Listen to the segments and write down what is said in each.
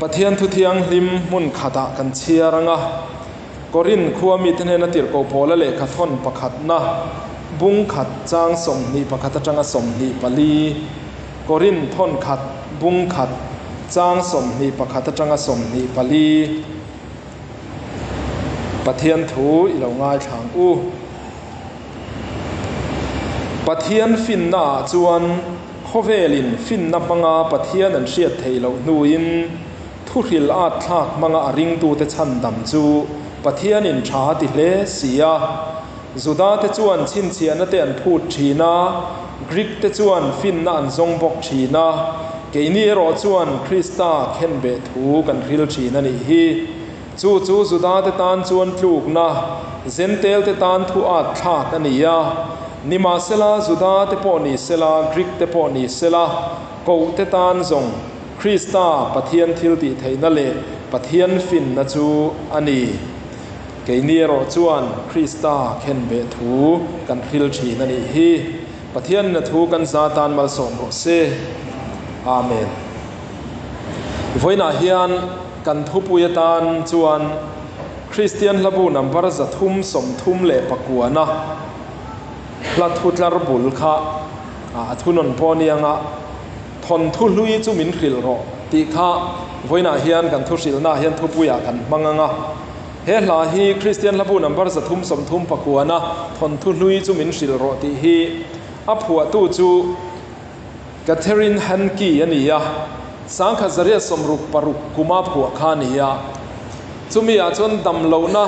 Pathian thu thianghlim hmun khatah kan chhiar ang a, Korinth khua mite hnena tirhkoh Paula lehkha thawn pakhatna bung khat chang 21 atanga 24, Korinth thawn khat bung khat chang 21 atanga 24. Pathian thu i lo ngaithla ang u. Pathian finnaah chuan khawvelin finna hmanga Pathian an hriat theih loh hnuin thuhril at thlak hmanga a ringtute chhandam chu Pathianin tha a ti hle si a. Judate chuan chhinchhiahna te an phut thin a, Greek te chuan finna an zawng bawk thin a, keini erawh chuan Krista khenbeh thu kan hril thin a nih hi. Chu chu Judate tan chuan tlukna, Zentelte tan thu at thlak a ni a. Nimahsela, Judate pawh ni sela, Greek-te pawh ni sela, Kohte tan zawng Krista Pathian thiltih theihna leh Pathian finna chu a ni. Keini erawh chuan Krista khenbeh thu kan hril thin a nih hi. Pathianna thu kan za tan malsawm rawh se. Amen. Vawiinah hian kan thupui atan chuan Kristian hlabu number 339-na hla thu tlar bul kha a thunawn pawh a ni ang a, thawnthu hlui chu min hrilh rawh tih kha vawiinah hian kan thu hrilhnaah hian thupuiah kan hmang ang a. He hla hi Kristian hlabu number 339-na thawnthu hlui chu min hrilh rawh tih hi a phuahtu chu Catherine Hankey a ni a, 1966 kuma phuah kha a ni a. Chumi ah chuan damlohna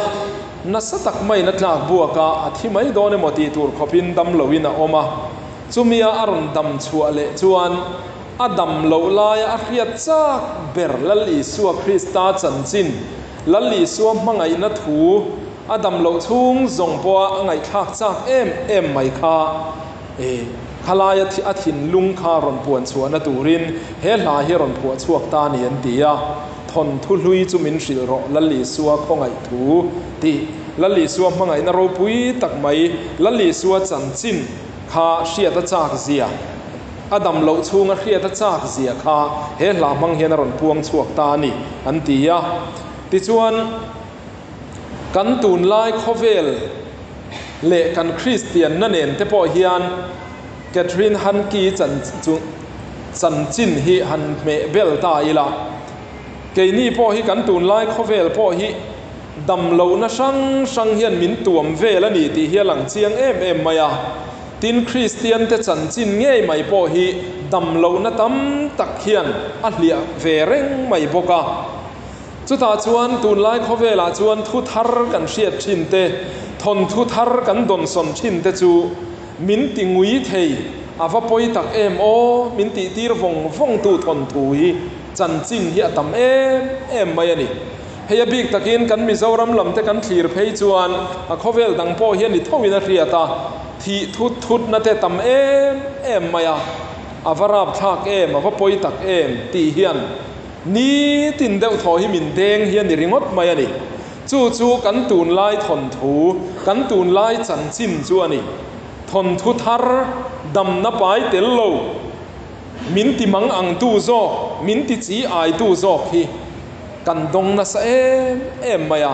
nasa tak maiin a tlak buak a, a thi mai dawn emaw tih tur khawpin damlohin a awm a. Chumi a a rawn dam chhuah leh chuan a dam loh laia a hriat chak ber Lal Isua Krista chanchin, Lal Isua hmangaihna thu a dam loh chhung zawng pawha a ngaihthlak chak em em mai kha E, khalaia a thinlung kha rawn puan chhuahna turin he hla hi rawn phuah chhuak ta a ni an ti a. Thawnthu hlui chu min hrilh rawh, Lal Isua khawngaih thu tih. Lal Isua hmangaihna ropui tak mai, Lal Isua chanchin kha hriat a chak zia, a dam loh chhunga hriat a chak zia kha he hla hmang hian a rawn puang chhuak ta a ni an ti a. Tichuan, kan tunlai khawvel leh kan Kristianna nen te pawh hian Catherine Hankey chanchin hi han hmeh bel ta ila. Keini pawh hi kan tunlai khawvel pawh hi damlohna hrang hrang hian min tuam vel a ni tih hi a lang chiang em em mai a. Tin, Kristian te chanchin ngei mai pawh hi damlohna tam tak hian a hliah ve reng mai bawk a. Chutah chuan tunlai khawvelah chuan thu thar kan hriat thin te, thawnthu thar kan dawnsawn thin te chu min ti ngui thei, a va pawi tak em aw, min tihtir vawng vawngtu thawnthu hi chanchin hi a tam em em mai a ni. Hei a bik takin kan Mizoram lam te kan thlir phei chuan a khawvel dang pawh hian i thoin a hriat a, thih thut thutna te tam em em mai a, a va rapthlak em, a va pawi tak em tih hian Ni tin deuh thaw hi min deng hi a ni ringawt mai a ni. Chu chu kan tunlai thawnthu, kan tunlai chanchin chu a ni. Thawnthu thar damna pai tel lo, min ti mang ang tu zawk, min ti chi ai tu zawk hi kan dawng nasa em em mai a.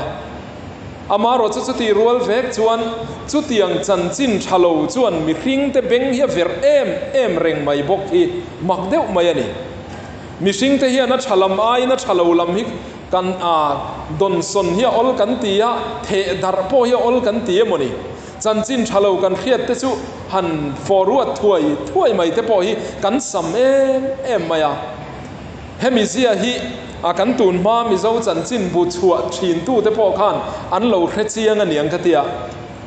Amaherawh chu chuti rual vek chuan chutiang chanchin tha lo chuan mihringte beng hi a verh em em reng mai bawk hi mak deuh mai a ni. Mihringte hian a tha lam aiin a tha lo lam hi kan a dawnsawn hi a awl kan ti a, theh darh pawh hi a awl kan ti emaw ni? Chanchin tha lo kan hriat te chu han forward thuai thuai mai te pawh hi kan sam em em mai a. Hemi zia hi a kan tun hma Mizo chanchin bu chhuah thin tu te pawh khan an lo hre chiang a niang ka tia.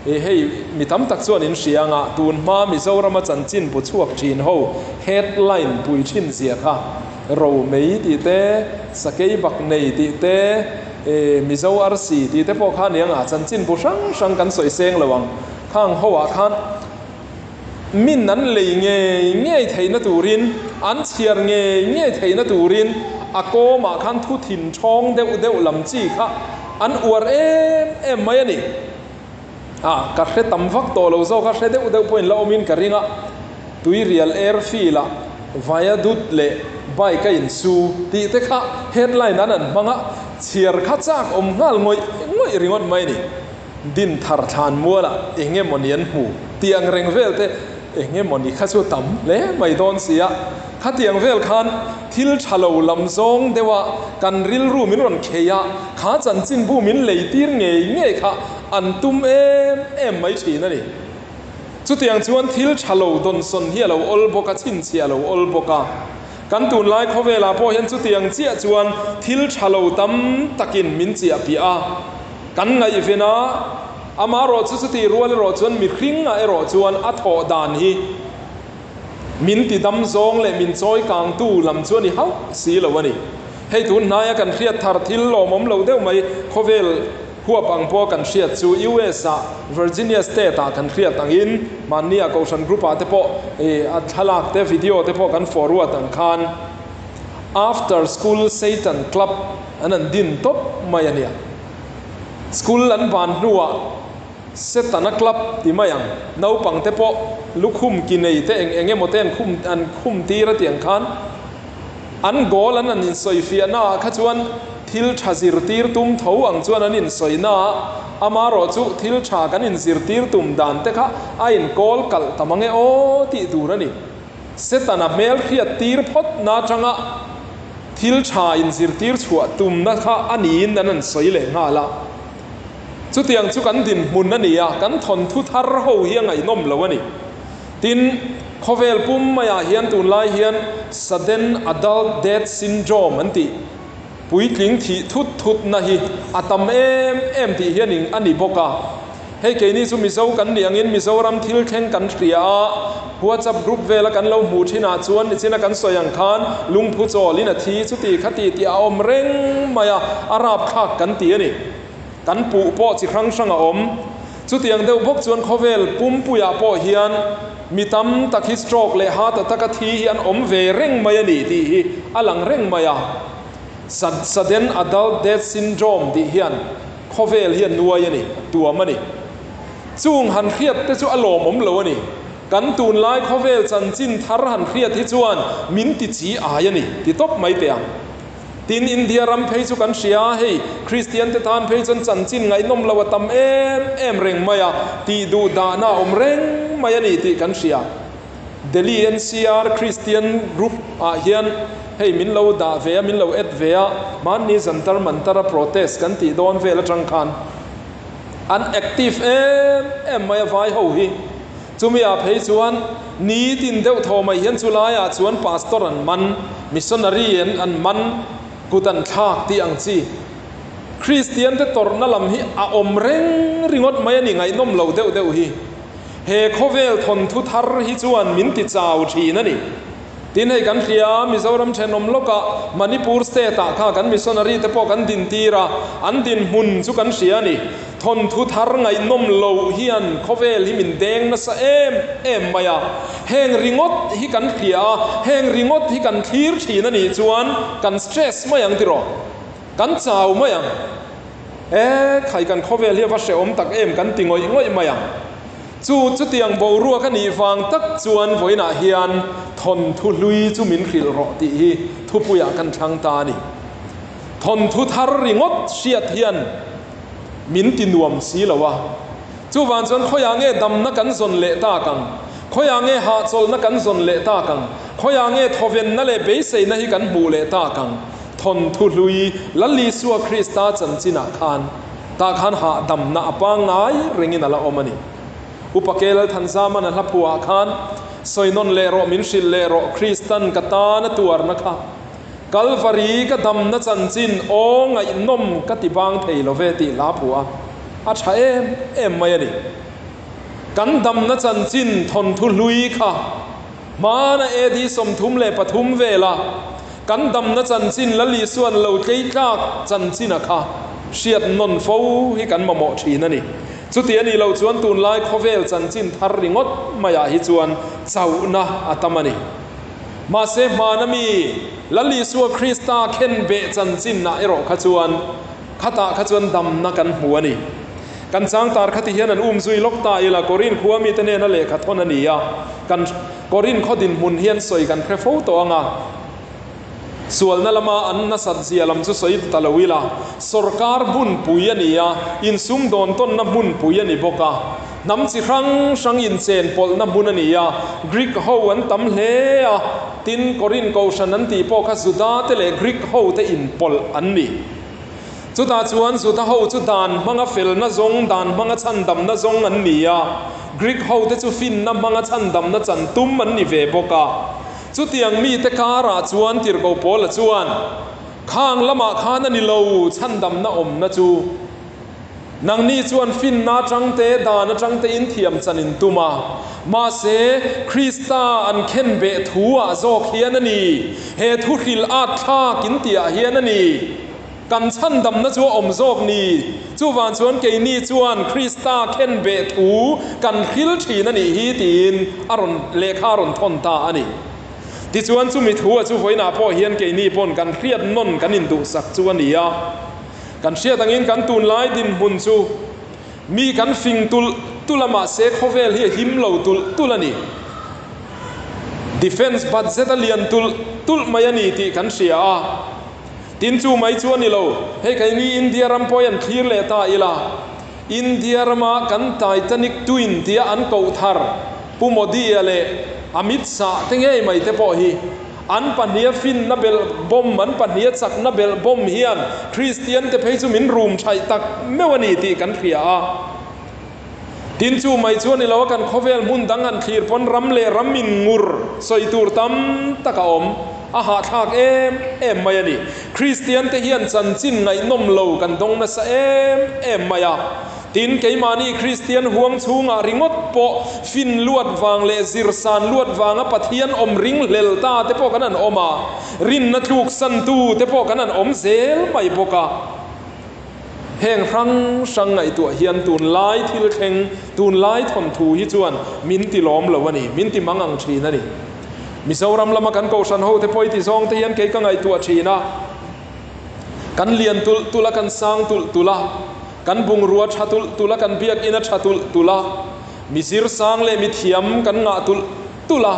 E hei, mi tam tak chuan in hria anga tun hma Mizorama chanchin bu chhuak thin ho headline pui thin zia kha, Romei tih te, Sakei bak nei tih te, e Mizo arsi tih te pawh kha a ni anga chanchin bu hrang hrang kan sawi seng lo ang. Khang ho ah khan min an lei ngei ngei theihna turin, an chhiar ngei ngei theihna turin a kawmah khan thu thin thawng deuh deuh lam chi kha an uar em em mai a ni. A, ka hre tam vak tawh lo zawk a, hre deuh deuh pawhin la awmin ka ring a. Tuirial airfield-ah viaduct leh Bike a insu tih te kha headline an an hmang a, chhiar kha chak awm nghal ngawih ngawih ringawt mai a ni. Dinthar thlan mualah eng emawni an hmu tih ang reng vel te eng emawni kha chu tam hle mai dawn si a. Khatiang vel khan thil tha lo lam zawng deuha kan rilru min rawn khei a, kha chanchinbu min lei tir ngei ngei kha an tum em em mai thin a ni. Chutiang chuan thil tha lo dawnsawn hi a lo awl bawk a, chhinchhiah a lo awl bawk a. Kan tunlai khawvelah pawh hian chutiang chiah chuan thil tha lo tam takin min chiah piah a. Kan ngaihven a, amaherawhchu chutih rual erawh chuan mihringah erawh chuan a thawh dan hi min ti dam zawng leh min chawi kangtu lam chu a ni hauh si lo a ni. Hei tun hnaia kan hriat thar thil lawmawm lo deuh mai khawvel huap ang pawh kan hriat chu US ah Virginia State ah kan hriat angin mahni ah kohhran group ah te pawh a thlalak te video te pawh kan forward ang khan After School Satan Club an an din tawp mai a nia. School an ban hnuah Setana Club ti mai ang naupang te pawh lukhum ki nei te eng eng emaw te an khum an khum tir a tiang khan an goal an an insawifiahna ah kha chuan thil tha zirtir tum tho ang chuan an insawina ah amarawh chu thil tha kan inzirtir tum dan te kha a inkawl kalh ta mang e aw tih tur a ni. Setana hmel hriat tir phawt na atanga thil tha inzirtir chhuah tumna kha a niin an an sawi leh nghal a. Chutiang chu kan dinhmun a ni a, kan thawnthu thar ho hi a ngaihnawm lo a ni. Tin, khawvel pum maiah hian tunlai hian Sudden Adult Death Syndrome an tih puitling thih thut thutna hi a tam em em tih hian ing a ni bawk a. Hei keini chu Mizo kan nih angin Mizoram thil thleng kan hria a, WhatsApp group vela kan lo hmuh thinah chuan nichina kan sawi ang khan lungphu chawlin a thi chuti khati tih a awm reng mai a, a rapthlak kan ti a ni. Kan puh pawh chi hrang hrang a awm. Chutiang deuh bawk chuan khawvel pumpuiah pawh hian mi tam tak hi stroke leh heart attack a thi hi an awm ve reng mai a ni tih hi a lang reng mai a. Sudden Adult Death Syndrome tih hian khawvel hi a nuai a ni, a tuam a ni. Chung han hriat te chu a lawmawm lo a ni. Kan tunlai khawvel chanchin thar han hriat hi chuan min ti chi ai a ni, ti tawp mai teh ang. Tin, India ram phei chu kan hria a, hei Kristian te tan phei chuan chanchin ngaihnawm lo a tam em em reng mai a, tih duh dahna a awm reng mai a ni tih kan hria. Delhi NCR Christian Group ah hian hei min lo dah ve a, min lo add ve a, hmanni Jantar Mantar a protest kan tih dawn vel atang khan an active em em mai a vai ho hi. Chumi ah phei chuan nitin deuh thaw mai hian chulai ah chuan pastor an man, missionary an an man, kut an thlak tih ang chi. Christian te tawrhna lam hi a awm reng ringawt mai a ni ngaihnawm lo deuh deuh hi. He khawvel thawnthu thar hi chuan min ti chau thin a ni. Tin hei kan hria, Mizoram thenawm lawkah Manipur state ah kha kan missionary te pawh kan din tir a, an dinhmun chu kan hria a ni. Thawnthu thar ngaihnawm loh hian khawvel hi min deng nasa em em mai a. Heng ringawt hi kan hria a, heng ringawt hi kan thlir thin a nih chuan kan stress mai ang tiraw? Kan chau mai ang. E, khai kan khawvel hi a va hrehawm tak em kan ti ngawih ngawih mai ang. Chu chutiang boruak a nih vang tak chuan vawiinah hian thawnthu hlui chu min hrilh rawh tih hi thupuiah kan thlang ta a ni. Thawnthu thar ringawt hriat hian min ti nuam si lo a. Chuvang chuan khawiah nge damna kan zawn leh tak ang? Khawiah nge hahchawlhna kan zawn leh tak ang? Khawiah nge thawvenna leh beiseina hi kan hmuh leh tak ang? Thawnthu hlui Lal Isua Krista chanchinah khan tah khan hahdamna a pangngai rengin a la awm a ni. Upa Ke Lalthanzaman a hla phuahah khan, Sawi nawn leh rawh, min hrilh leh rawh, Kristan ka tan a tuarna kha. Kalvari ka damna chanchin aw ngaihnawm ka ti bang thei lo ve tih hla phuah a, a tha em em mai a ni. Kan damna chanchin thawnthu hlui kha Hmana AD 33 vela kan damna chanchin Lal Isuan lo tlei tlak chanchina kha hriat nawn fo hi kan mamawh thin a ni. Chuti a nih loh chuan tunlai khawvel chanchin thar ringawt maiah hi chuan chauhna a tam a ni. Mahse hmana mi Lal Isua Krista khenbeh chanchinah erawh kha chuan khatah kha chuan damna kan hmu a ni. Kan changtar khati hian an um zui lawk ta ila, Korin khua mite nena lehkha thawn a ni a, kan Korin khaw dinhmun hian sawi kan hre fo tawh ang a. Sualna lama an nasat zia lam chu sawi ta lo ila, sawrkar hmunpui a ni a, insumdawn tawnna hmunpui a ni bawk a. Hnam chi hrang hrang inchen pawlhna hmun a ni a, Greek ho an tam hle a, tin Korinth kohhran an tih pawh kha Juda te leh Greek ho te inpawlh an ni. Chutah chuan Juda ho chu dan hmanga felna zawng, dan hmanga chhandamna zawng an ni a, Greek ho te chu finna hmanga chhandamna chan tum an ni ve bawk a. Chutiang mite karah chuan Tirhkoh Paula chuan, Khang lamah khan a ni lo, chhandamna awmna chu. Nangni chuan finna atangte, dan atangte in thiam chan in tum a. Mahse, Krista an khen beh thu ah zawk hian a ni. He thu hrilh at thlak in tih ah hian a ni. Kan chhandamna chu a awm zawk ni. Chuvang chuan keini chuan Krista khen beh thu kan hril thin a nih hi tiin a rawn lehkha a rawn thawn ta a ni. Tichuan chumi thu a chu vawiinah pawh hian keini pawn kan hriat nawn kan induhsak chu a ni a. Kan hriat angin kan tunlai dinhmun chu mi kan fing tulh tulh a mahse khawvel hi a him lo tulh tulh a ni. Defence budget a lian tulh tulh mai a ni tih kan hria a. Tin chu mai chu a ni lo, hei keini India ram pawh hi an thlir leh ta ila, India rama kan Titanic Twin tia an koh thar Pu Modi-a leh Amit Shah te ngei mai te pawh hi an pahniha finna belh bawm, an pahniha chakna belh bawm hian Kristian te phei chu min rum thaih tak meuh a ni tih kan hria a. Tin chu mai chu a ni lo a, kan khawvel hmun dang han thlir pawn ram leh ram in ngur sawi tur tam tak a awm. A hahthlak em em mai a ni. Kristian te hian chanchin ngaihnawm lo kan dawng nasa em em mai a. Tin, keimahni Kristian huang chhungah ringawt pawh fin luat vang leh zirsan luat vanga Pathian awm ring hlel ta te pawh kan han awm a, rinna tluksantu te pawh kan han awm zel mai bawk a. Heng hrang hrang ngaihtuah hian tunlai thil thleng, tunlai thawnthu hi chuan min ti lawm lo a ni, min ti mang ang thin a ni. Mizoram lama kan kohhran hote pawh i ti zawng te hian kei ka ngaihtuah thin a. Kan lian tulh tulh a, kan sang tulh tulh a, kan bungrua tha tulh tulh a, kan biakinn a tha tulh tulh a, mi zir sang leh mi thiam kan ngah tulh tulh a,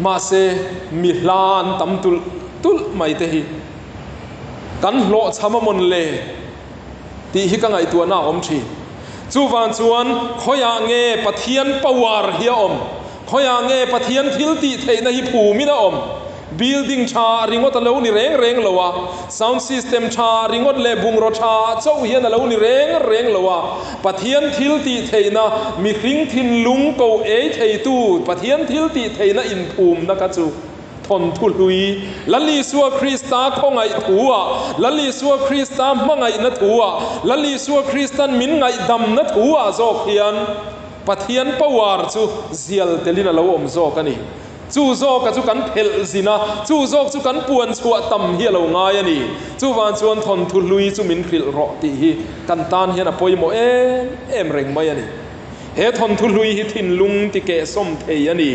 mahse mi hla an tam tulh tulh mai te hi kan hlawhchham a mawn le tih hi ka ngaihtuahna a awm thin. Chuvang chuan khawiah nge Pathian power hi a awm? Khawiah nge Pathian thil tih theihna hi phumin a awm? Building tha ringawt a lo ni reng reng lo a, sound system tha ringawt leh bungraw tha chauh hian a lo ni reng reng lo a, Pathian thil tih theihna, mihring thinlung ko ei theitu Pathian thil tih theihna inphumna kha chu thawnthu hlui, Lal Isua Krista khawngaih thu ah, Lal Isua Krista hmangaihna thu ah, Lal Isua Kristan min ngaihdamna thu ah zawk hian Pathian power chu zial telin a lo awm zawk a ni. Chu zawka chu kan phelh zin a, chu zawk chu kan puan chhuah tam hi a lo ngai a ni. Chuvang chuan thawnthu hlui chu min hrilh rawh tih hi kan tan hian a pawimawh em em reng mai a ni. He thawnthu hlui hi thinlung ti kehsawm thei a ni.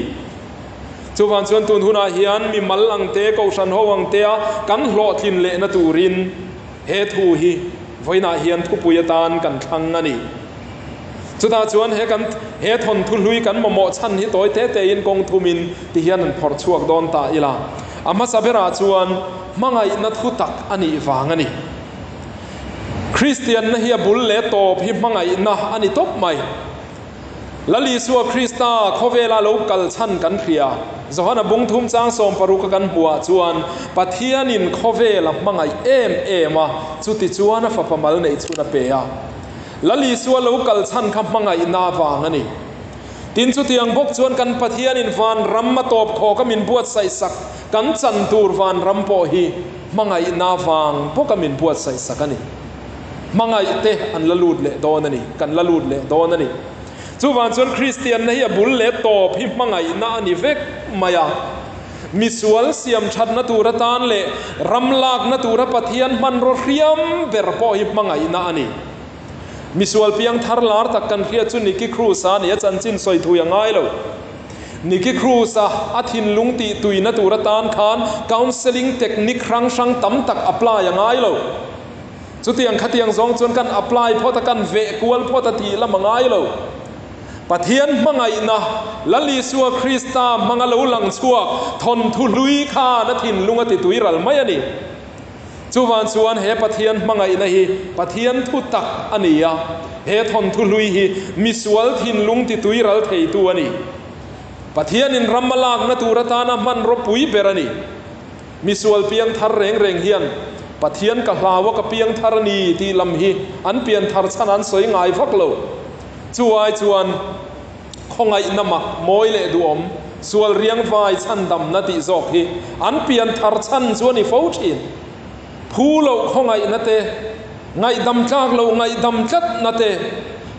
Chuvang chuan tun hunah hian mi mal ang te, kohhran ho ang tea kan hlawhtlin lehna turin he thu hi vawiinah hian thupui atan kan thlang a ni. Chutah chuan he kan he thawnthu hlui kan mamawh chhan hi tawi te tein kawng thumin ti hian an phawrh chhuak dawn ta ila. A hmasa berah chuan hmangaihna thu tak a nih vang a ni. Kristianna hi a bul leh tawp hi hmangaihna a ni tawp mai. Lal Isua Krista khawvela lo kal chhan kan hria. Johana bung thum chang 16 a kan hmuhah chuan Pathianin khawvel a hmangaih em em a, chuti chuan a fapa mal neih chhun a pe a. Lal Isua lo kal chhan kha hmangaihna vang a ni. Tin chutiang bawk chuan kan Pathianin vanram a tawp khawk a min buatsaih sak, kan chan tur vanram pawh hi hmangaihna vang bawk a min buatsaih sak a ni. Hmangaih te an la lut leh dawn a ni, kan la lut leh dawn a ni. Chuvang chuan Kristianna hi a bul leh tawp hi hmangaihna a ni vek mai a. Misual siam thatna tur atan leh ram lakna tura Pathian hmanraw hriam ber pawh hi hmangaihna a ni. Misual piang thar lar tak kan hriat chu Nicky Cruz-a a ni, a chanchin sawi thui a ngai lo. Nicky Cruz-a a thinlung tih tuina tur atan khan counselling technique hrang hrang tam tak apply a ngai lo. Chutiang khatiang zawng chuan kan apply phawt a, kan veh kual phawt a tih lam a ngai lo. Pathian hmangaihna, Lal Isua Krista hmanga lo lang chhuak thawnthu hlui khan a thinlung a ti tuiral mai a ni. Chuvang chuan he Pathian hmangaihna hi Pathian thu tak a ni a, he thawnthu hlui hi misual thinlung ti tuiral theitu a ni. Pathianin ram a lakna tur atana hmanraw pui ber a ni. Misual piang thar reng reng hian Pathian ka hlau a ka piang thar a ni tih lam hi an pian thar chhan an sawi ngai vak lo. Chu ai chuan khawngaihna mak mawi leh duhawm sual riang vai chhandamna tih zawk hi an pian thar chhan chu a ni fo thin. Phu loh khawngaihna te, ngaihdam tlak loh ngaihdam tlatna te,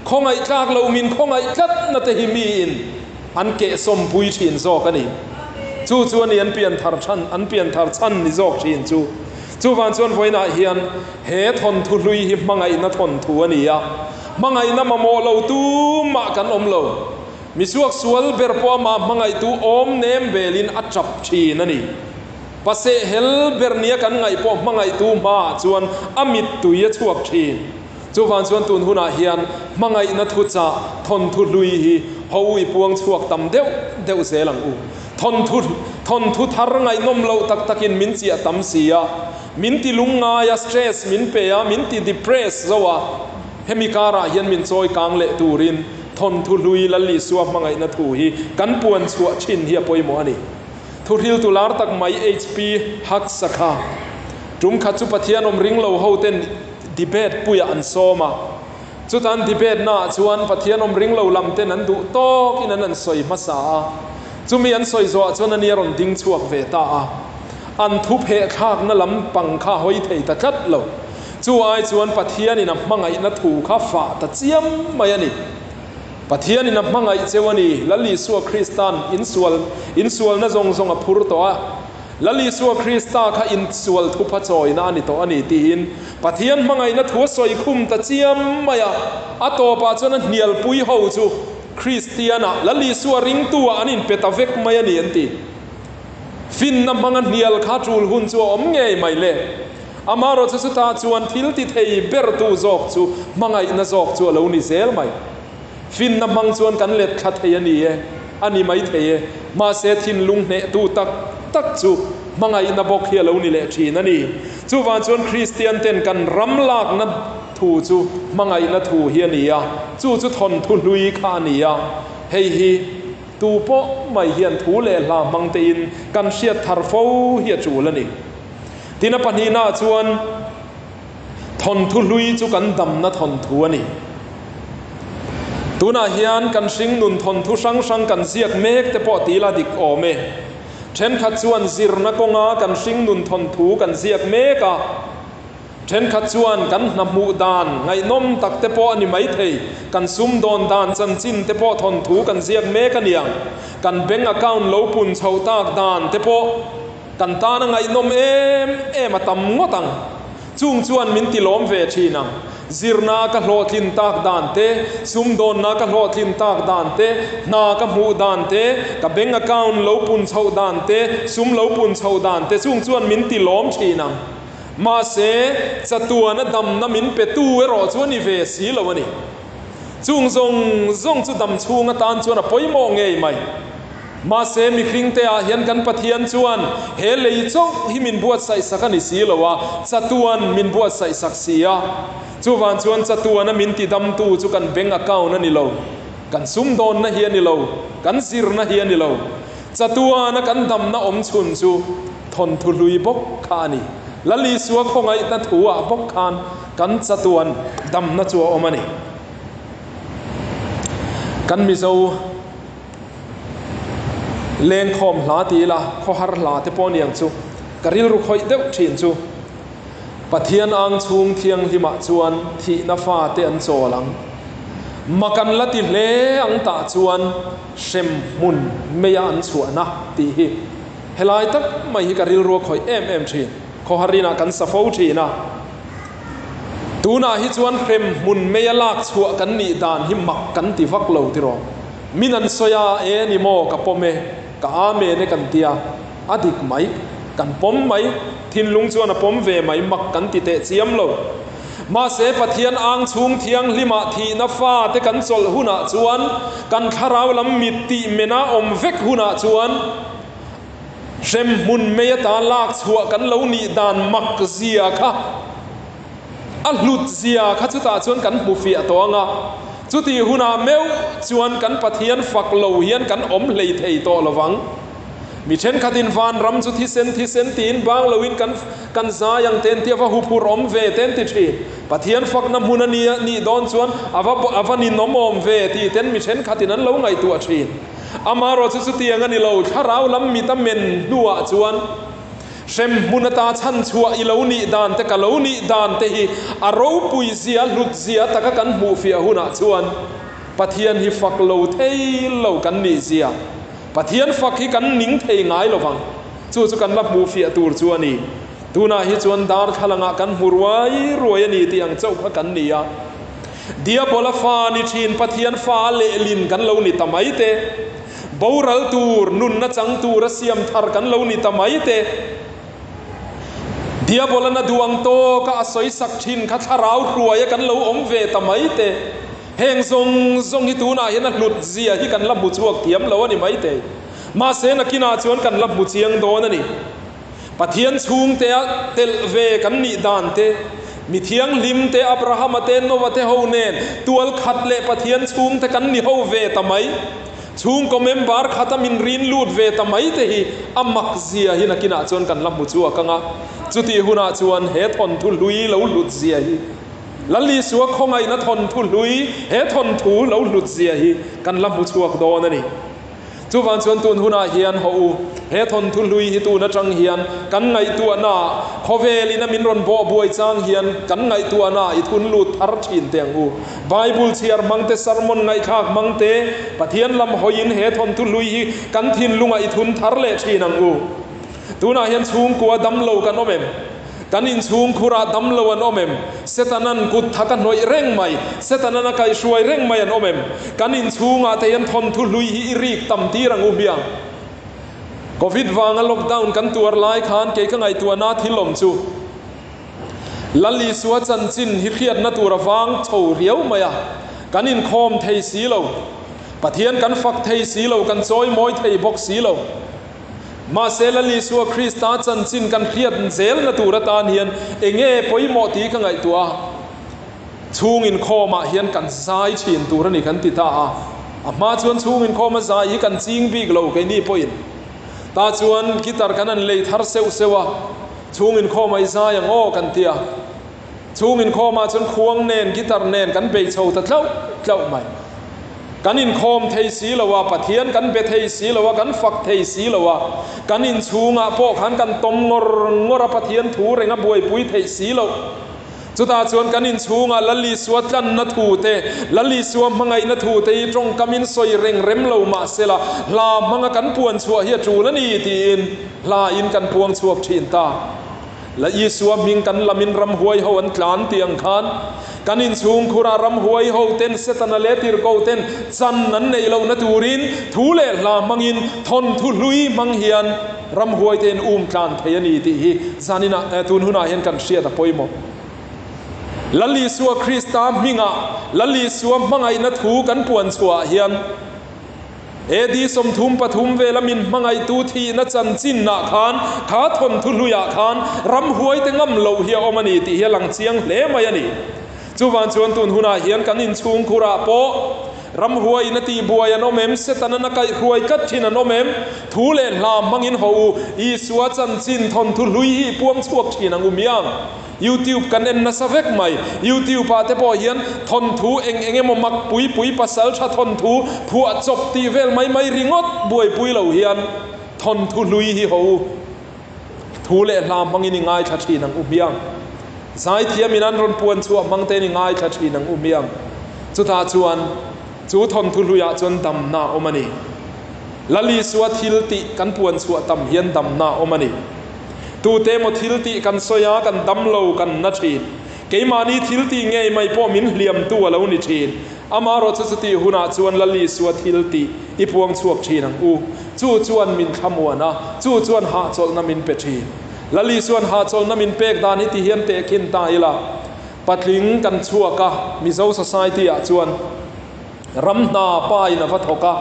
khawngaih tlak loh min khawngaih tlatna te hi miin an kehsawmpui thin zawk a ni. Chu chu a ni an pian thar chhan, an pian thar chhan ni zawk thin chu. Chuvang chuan vawiinah hian he thawnthu hlui hi hmangaihna thawnthu a ni a, hmangaihna mamawh lo tumah kan awm lo. Misuak sual ber pawh amah hmangaihtu awm nem velin a tap thin a ni. Paseh hel ber nia kan ngaih pawh hmangaihtu hmaah chuan a mittui a chhuak thin. Chuvang chuan tun hunah hian hmangaihna thuchah thawnthu hlui hi ho i puang chhuak tam deuh deuh zel ang u. Thawnthu thawnthu thar ngaihnawm loh tak takin min chiah tam si a, min ti lungngai a, stress min pe a, min ti depress zo a, hemi karah hian min chawi kang leh turin thawnthu hlui Lal Isua hmangaihna thu hi kan puan chhuah thin hi a pawimawh a ni. Thuhriltu lar tak mai HP Hugs-a kha tum khat chu Pathian awm ring lo ho ten Debate puiah an sawm a, chutan debate naah chuan Pathian awm ring lo lam ten an duh tawk in an an sawi hmasa a, chumi an sawi zawhah chuan ani a rawn ding chhuak ve ta a, an thu pheh thlakna lam pang kha hawi thei ta tlat lo. Chu ai chuan Pathian in a hmangaihna thu kha fah ta chiam mai a ni. Pathian in a hmangaih cheu a ni, Lal Isua Kristan insual insualna zawng zawng a phur tawh a, Lal Isua Krista kha insual thupha chawina a ni tawh a ni tiin Pathian hmangaihna thu a sawi khum ta chiam mai a. A tawpah chuan a hnialpui ho chu Kristiana Lal Isua ringtu-ah an inpe ta vek mai a ni an ti. Finna hmanga hnial kha tul hun chu a awm ngei mai le. Amaherawhchu chutah chuan thil ti thei bertu zawk chu hmangaihna zawk chu a lo ni zel mai. Finna hmang chuan kan let thla thei a ni e, a ni mai thei e. Mahse thinlung hnehtu tak tak chu hmangaihna bawk hi a lo ni leh thin a ni. Chuvang chuan Kristian ten kan ram lakna thu chu hmangaihna thu hi a ni a, chu chu thawnthu hlui kha a ni a. Hei hi tu pawh mai hian thu leh hla hmang tein kan hriat thar fo hi a tul a ni. Tin a pahnihnaah chuan. Thawnthu hlui chu kan damna thawnthu a ni. Tunah hian kan hringnun thawnthu hrang hrang kan ziak mek te pawh ti ila dik awm e. Thenkhat chuan zirna kawnga kan hringnun thawnthu kan ziak mek a, thenkhat chuan kan hna hmuh dan ngaihnawm tak te pawh a ni maithei, kan sumdawn dan chanchin te pawh thawnthu kan ziak mek a niang, kan bank account lo pun chhoh tak dan te pawh. Kan tan a ngaihnawm em em a tam ngawt ang. Chung chuan min ti lawm ve thin ang. Zirna ka hlawhtlin tak dan te, sumdawnna ka hlawhtlin tak dan te, hna ka hmuh dan te, ka bank account lo pun chhoh dan te, sum lo pun chhoh dan te chung chuan min ti lawm thin ang. Mahse, chatuana damna min petu erawh chu a ni ve si lo a ni. Chung zawng zawng chu dam chhung atan chuan a pawimawh ngei mai. Mahse, mihringte ah hian kan Pathian chuan he lei chauh hi min buatsaih sak a ni si lo a, chatuan min buatsaih sak si a. Chuvang chuan chatuana min tidamtu chu kan bank account a ni lo, kan sumdawnna hi a ni lo, kan zirna hi a ni lo. Chatuana kan damna awm chhun chu thawnthu hlui bawk kha a ni. Lal Isua khawngaihna thu ah bawk khan kan chatuan damna chu a awm a ni. Kan Mizo. Lengkhawm hla ti ila, khawhar hla te pawh aniang chu ka rilru khawih deuh thin chu. Pathian ang chhung thianghlimah chuan thihna fate an chawl ang. Mak an la ti hle ang tah chuan hrem hmun meia an chhuahna tih hi helai tak mai hi ka rilru a khawih em em thin. Khawhar inah kan sa fo thin a. Tunah hi chuan hrem hmun meia lak chhuah kan nih dan hi mak kan ti vak lo tiraw? Min an sawi a, e ni maw ka pawm e, ka amen e kan tia, a dik mai, kan pawm mai, thinlung chuan a pawm ve mai, mak kan ti teh chiam lo. Mahse Pathian ang chhung thianghlimah thihna fate kan chawlh hunah chuan, kan thlarau lam mit tih mena awm vek hunah chuan, hremhmun mei ata lak chhuah kan lo nih dan mak zia kha, a hlut zia kha chutah chuan kan hmu fiah tawh ang a. Chutih hunah meuh chuan kan Pathian fak lo hian kan awm hlei thei tawh lovang. Mi thenkhatin vanram chu thisen thisen tiin bang loin kan kan zai ang ten ti a va huphurh awm ve ten ti thin. Pathian fakna hmun a nia nih dawn chuan a va a va ninawm awm ve tih ten mi thenkhatin an lo ngaihtuah thin. Amaherawh chu chutiang a ni lo, thlarau lam mit a men hnuah chuan hrem hmun ata chhan chhuah i lo nih dan te ka lo nih dan te hi a ropui zia hlut zia taka kan hmuh fiah hunah chuan Pathian hi fak lo thei lo kan nih zia. Pathian fak hi kan ning thei ngai lo vang. Chu chu kan la hmuh fiah tur chu a ni. Tunah hi chuan darthlalangah kan hmu ruai ruai a ni tih ang chauh kha kan ni a. Diabola fa ni thin Pathian fa a lehlin kan lo ni ta mai te. Boral tur, nunna chang tura siam thar kan lo ni ta mai te. Diabola na duh ang tawka a sawi sak thin kha thlarau hruaia kan lo awm ve ta mai te. Heng zawng zawng hi tunah hian a hlut zia hi kan la hmu chhuak thiam lo a ni maithei. Mahse nakinah chuan kan la hmu chiang dawn a ni. Pathian chhungtea telh ve kan nih dan te, mi thianghlim te, Abrahama te, Noah te ho nen tual khat leh Pathian chhungte kan ni ho ve ta mai. Chhungkaw member khata min rin lut ve ta mai te hi a mak zia hi nakinah chuan kan la hmu chhuak ang a. Chutih hunah chuan he thawnthu hlui lo hlut zia hi Lal Isua khawngaihna thawnthu hlui, he thawnthu lo hlut zia hi kan la hmu chhuak dawn a ni. Chuvang chuan tun hunah hian haw u, he thawnthu hlui hi tun atang hian kan ngaihtuahna, khawvelin a min rawn bawh buai chang hian kan ngaihtuahna i thun lut thar thin teh ang u. Bible chhiar hmang te, sermon ngaihthlak hmang te, Pathian lam hawiin he thawnthu hlui hi kan thinlungah i thun thar leh thin ang u. Tunah hian chhungkua damlo kan awm em? Kan inchhungkhurah damlo an awm em? Setanan kut thak a hnawih reng mai, Setanan a kaihhruai reng mai an awm em? Kan inchhungah te hian thawnthu hlui hi i rik tam tir ang u hmiang. Covid vanga lockdown kan tuar lai khan kei ka ngaihtuahna thil awm chu Lal Isua chanchin hi hriatna tur a vang chho riau mai a, kan inkhawm thei si lo, Pathian kan fak thei si lo, kan chawimawi thei bawk si lo. Mahse Lal Isua Krista chanchin kan hriat zelna tur atan hian enge pawimawh tih ka ngaihtuah a, chhung inkhawmah hian kan zai thin tur a ni kan ti ta a. A hma chuan chhung inkhawma zai hi kan ching bik lo keini pawhin. Tah chuan guitar kan han lei thar seuh seuh a, chhung inkhawmah i zai ang aw kan ti a. Chung inkhawmah chuan khuang nen, guitar nen kan bei chho ta tlauh tlauh mai. Kan inkhawm thei si lo a, Pathian kan be thei si lo a, kan fak thei si lo a, kan inchhungah pawh khan kan tawm ngawr ngawr a, Pathian thu reng a buaipui theih si loh. Chutah chuan kan inchhungah Lal Isua tlanna thu te, Lal Isua hmangaihna thu te hi tawngkamin sawi reng rem lo mah sela, hla hmanga kan puan chhuah hi a tul a ni tiin hla in kan puang chhuak thin ta. La Isua hming kan lamin ramhuai ho an tlan tih ang khan, kan inchhungkhurah ramhuai ho ten Setana leh tirhkoh ten chan an neih lohna turin thu leh hla hmangin thawnthu hlui hmang hian ramhuai te in um tlan thei a ni tih hi zaninah tun hunah hian kan hriat a pawimawh. Lal Isua Krista hmingah Lal Isua hmangaihna thu kan puan chhuah hian, AD 33 vela min hmangaihtu thihna chanchinah khan kha thawnthu hluiah khan ramhuaite ngam loh hi a awm a ni tih hi a lang chiang hle mai a ni. Chuvang chuan tun hunah hian kan inchhungkhurah pawh ramhuaiin a tihbuai an awm em? Setanan a kaihhruai tlat thin an awm em? Thu leh hla hmangin haw u, Isua chanchin thawnthu hlui hi i puang chhuak thin ang u miang. YouTube kan en nasa vek mai. YouTube ah te pawh hian thawnthu eng eng emaw mak pui pui pasal tha thawnthu phuah chawp tih vel mai mai ringawt buaipui lo hian thawnthu hlui hi ho u. Thu leh hla hmangin i ngaithla thin ang u hmiang. Zaithiam in an rawn puan chhuah hmang tein i ngaithla thin ang u hmiang. Chutah chuan chu thawnthu hluiah chuan damna a awm a ni. Lal Isua thil tih kan puan chhuah tam hian damna a awm a ni. Tute emaw thil tih kan sawi a, kan dam lo, kan na thin. Keimahni thil tih ngei mai pawh min hliamtu a lo ni thin. Amaherawh chu chutih hunah chuan Lal Isua thil tih i puang chhuak thin ang u. Chu chuan min thlamuan a, chu chuan hahchawlhna min pe thin. Lal Isua'n hahchawlhna min pek dan hi ti hian tehkhin ta ila. Patling kan chhuak a, Mizo society ah chuan ram hna pa in a va thawk a,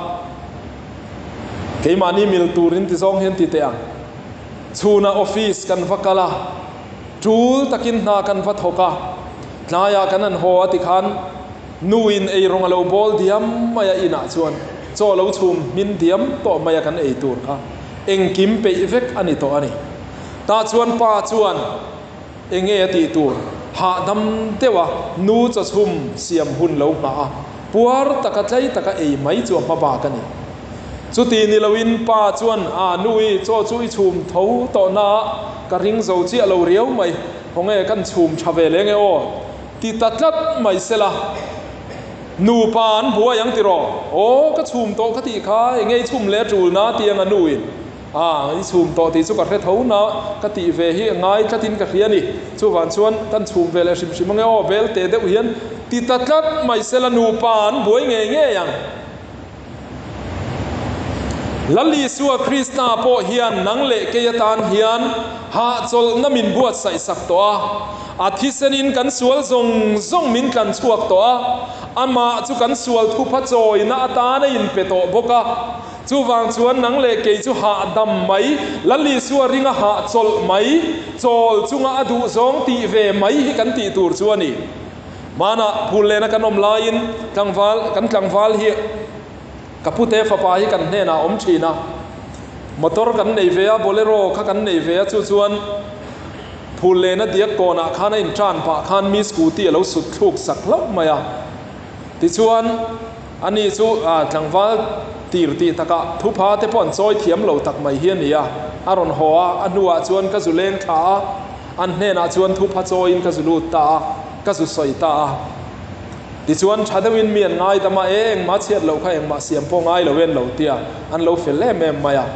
keimahni mil turin ti zawng hian ti teh ang. Chhunah office kan va kal a, tul takin hna kan va thawk a, tlaiah kan han haw a tikhan nu in eirawng a lo bawl diam mai a inah chuan chaw lo chhum hmin diam tawh mai a kan ei tur kha engkim peih vek a ni tawh a ni. Tah chuan pa chuan Enge a tih tur? Hahdam deuh a, nu chawchhum siam hun lo nghah a, puar taka tlai taka ei mai chu a hma bak a ni. Chuti ni loin pa chuan, A nu i, chaw chu i chhum tho tawh na a, ka ring zo chiah lo riau mai, khawnge kan chhum tha ve leng e aw, ti ta tlat mai sela, nupa an buai ang tiraw? Aw, ka chhum tawh ka tih kha, enge i chhum leh a tul na? ti ang a nu in. A, i chhum tawh tih chu ka hre tho na, ka tih ve hi a ngai tlatin ka hria a ni. Chuvang chuan kan chhum ve leh hrim hrim ange aw, bel teh deuh hian ti ta tlat mai sela nupa an buai ngei ngei ang. Lal Isua Krista pawh hian nang leh kei atan hian hahchawlhna min buatsaih sak tawh a, a thisenin kan sual zawng zawng min tlan chhuak tawh a, amah chu kan sual thupha chawina atan a inpe tawh bawk a. Chuvang chuan nang leh kei chu hahdam mai, Lal Isua ringa hahchawlh mai, chawl chunga a duhzawng tih ve mai hi kan tih tur chu a ni. Hmanah phul lena kan awm laiin tlangval, kan tlangval hi ka pute fapa hi kan hnenah a awm thin a. Motor kan nei ve a, Bolero kha kan nei ve a, chu chuan phul lena diak kawnah khan a intan pah khan mi scooty a lo sut thluk sak hlauh mai a. Tichuan, ani chu tlangval tir tih takah thupha te pawh an chawi thiam lo tak mai hi a ni a. A rawn haw a, a hnuah chuan ka zu leng thla a, an hnenah chuan thupha chawiin ka zu lut ta a, ka zu sawi ta a. Tichuan, tha deuhin mi an ngaidam a, e engmah chhiat loh kha engmah siam pawh ngai lo en lo tia an lo fel em em mai a.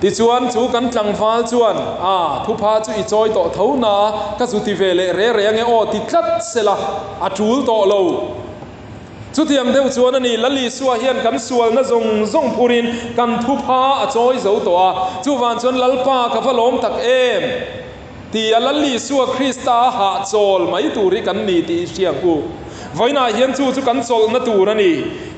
Tichuan, chu kan tlangval chuan, A, thupha chu i chawi tawh tho na a, ka zu ti ve leh re re ange aw ti tlat sela, a tul tawh lo. Chutiang deuh chuan a ni, Lal Isua hian kan sualna zawng zawng phurin kan thupha a chawi zo tawh a, chuvang chuan Lalpa ka va lawm tak em! Ti a Lal Isua Krista a hahchawl mai tur hi kan ni tih i hria ang u. Vawiinah hian chu chu kan chawlhna tur a ni.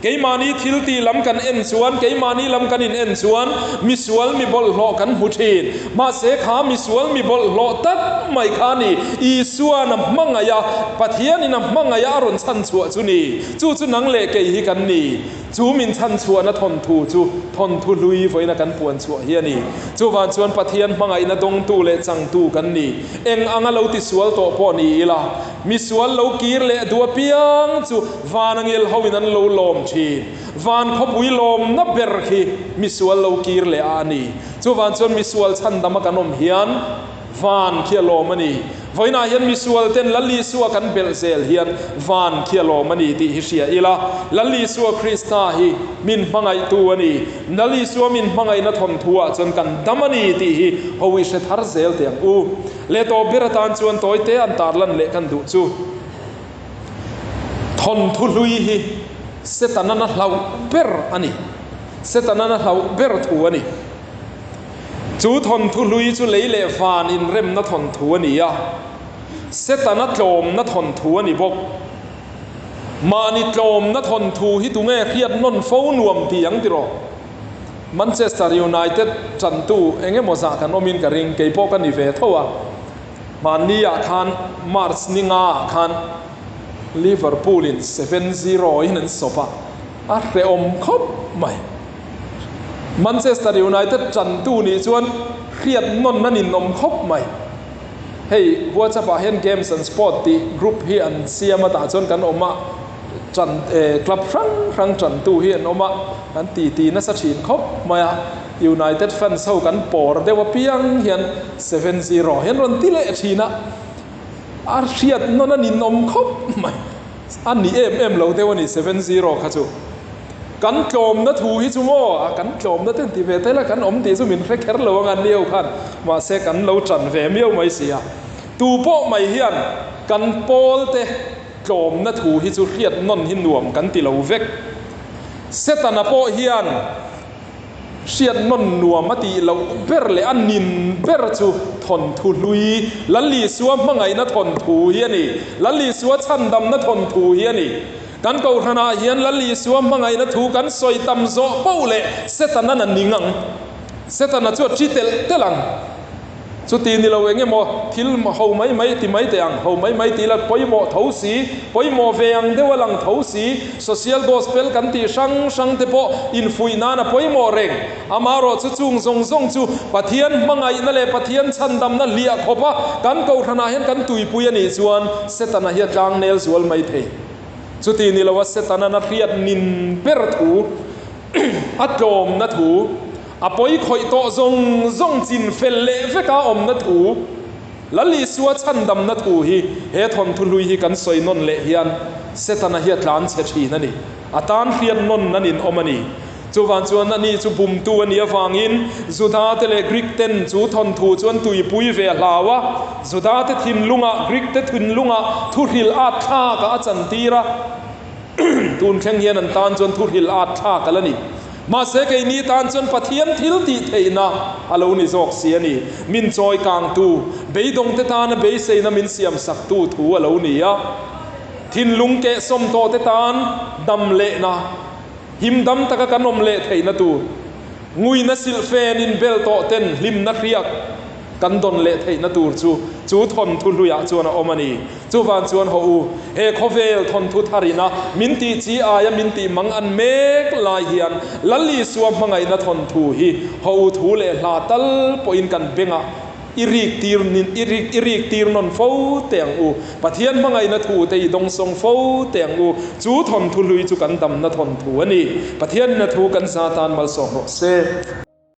Keimahni thil tih lam kan en chuan, keimahni lam kan in en chuan misual mi bawlhhlawh kan hmu thin. Mahse kha misual mi bawlhhlawh tak mai kha a ni. Isua'n a hmangaih a, Pathianin a hmangaih a a rawn chhan chhuah chu ni. Chu chu nang leh kei hi kan ni. Chu min chhan chhuahna thawnthu chu thawnthu hlui vawiina kan puan chhuah hi a ni. Chuvang chuan Pathian hmangaihna dawngtu leh changtu kan ni. Eng anga lo tisual tawh pawh ni ila, misual lo kir leh duh apiang chu van angel hoin an lo lawm thin. Van khawpui lawmna ber khi misual lo kir leh a a ni. Chuvang chuan misual chhandama kan awm hian, Van khi a lawm a ni. Vawiinah hian misual ten Lal Isua kan belh zel hian van khi a lawm a ni tih hi hria ila. Lal Isua Krista hi min hmangaihtu a ni. Lal Isua min hmangaihna thawnthuah chuan kan dam a ni tih hi ho i hre thar zel teh ang u. Leh tawp ber atan chuan tawite an tarlan leh kan duh chu thawnthu hlui hi Setana na hlauh ber a ni. Setana na hlauh ber thu a ni. Chu thawnthu hlui chu lei leh van inremna thawnthu a ni a, Setana tlawmna thawnthu a ni bawk. Mahni tlawmna thawnthu hi tunge hriat nawn fo nuam ti ang tiraw? Manchester United tantu eng emaw zah kan awmin ka ring, kei pawh ka ni ve tho a. Hmanni ah khan March ni nga ah khan Liverpool in 7-0 in an sawp a, a hrehawm khawp mai. Manchester United tantu nih chuan hriat nawn a ninawm khawp mai. Hei WhatsApp ah hian Games and Sport tih group hi an siam a tah chuan kan awm a, tan club hrang hrang tantu hi an awm a, an titi nasa thin khawp mai a. United fans ho kan pawr deuh apiang hian 7-0 hian rawn ti leh thin a, a hriat nawn a ninawm khawp mai. A ni em em lo deuh a ni 7-0 kha chu. Kan tlawmna thu hi chu maw, a kan tlawmna ten ti ve tel a kan awm tih chu min hre kher lo ang a niau khan, mahse kan lo tan ve miau mai si a. Tu pawh mai hian kan pawl te tlawmna thu hi chu hriat nawn hi nuam kan ti lo vek. Setana pawh hian. Hriat nawn nuam a tih loh ber leh a nin ber chu thawnthu hlui, Lal Isua hmangaihna thawnthu hi a ni. Lal Isua chhandamna thawnthu hi a ni. Kan Kohhranah hian Lal Isua hmangaihna thu kan sawi tam zawh poh leh Setana na ning ang. Setana chu a ṭi telh telh ang. Chuti ni lo eng emaw thil ho mai mai ti mai teh ang, ho mai mai tih la pawimawh tho si, pawimawh ve ang deuh a lang tho si, social gospel kan tih hrang hrang te pawh infuih nan a pawimawh reng. Amaherawh chu chung zawng zawng chu Pathian hmangaihna leh Pathian chhandamna hliah khawp a kan kohhranah hian kan tuipui a nih chuan Setana hi a tlangnel zual mai thei. Chuti ni lo a Setana na hriat nin ber thu, a tlawmna thu, A pawi khawih tawh zawng zawng chin fel leh veka awmna thu, Lal Isua chhandamna thu hi he thawnthu hlui hi kan sawi nawn leh hian Setana hi a tlan chhe thin a ni. A tan hriat nawn nan in awm a ni. Chuvang chuan ani chu bumtu a nih avangin Judate leh Greek ten chu thawnthu chu an tuipui ve a hlau a, Judate thinlungah, Greek te thinlungah thuhril at thlakah a chantir a. Tun thleng hian an tan chuan thuhril at thlak a la ni. Mahse keini tan chuan Pathian thil tih theihna a lo ni zawk si a ni. Min chawi kangtu, beidawngte tana beiseina min siamsaktu thu a lo ni a. Thinlung kehsawm tawhte tan dam lehna, him dam taka kan awm leh theihna tur, nguina silhfen inbel tawhten hlimna hriak, Kan dawn leh theihna tur chu chu thawnthu hluiah chuan a awm a ni. Chuvan chuan haw u, he khawvel thawnthu tharina min tih chi aia min tih mang an mek lai hian Lal Isua hmangaihna thawnthu hi haw u thu leh hla tal pawhin kan bengah i rik tir i rik i rik tir nawn fo teh ang u. Pathian hmangaihna thu te i dawngsawng fo teh ang u. Chu thawnthu hlui chu kan damna thawnthu a ni. Pathianin a thu kan za tan malsawm rawh se.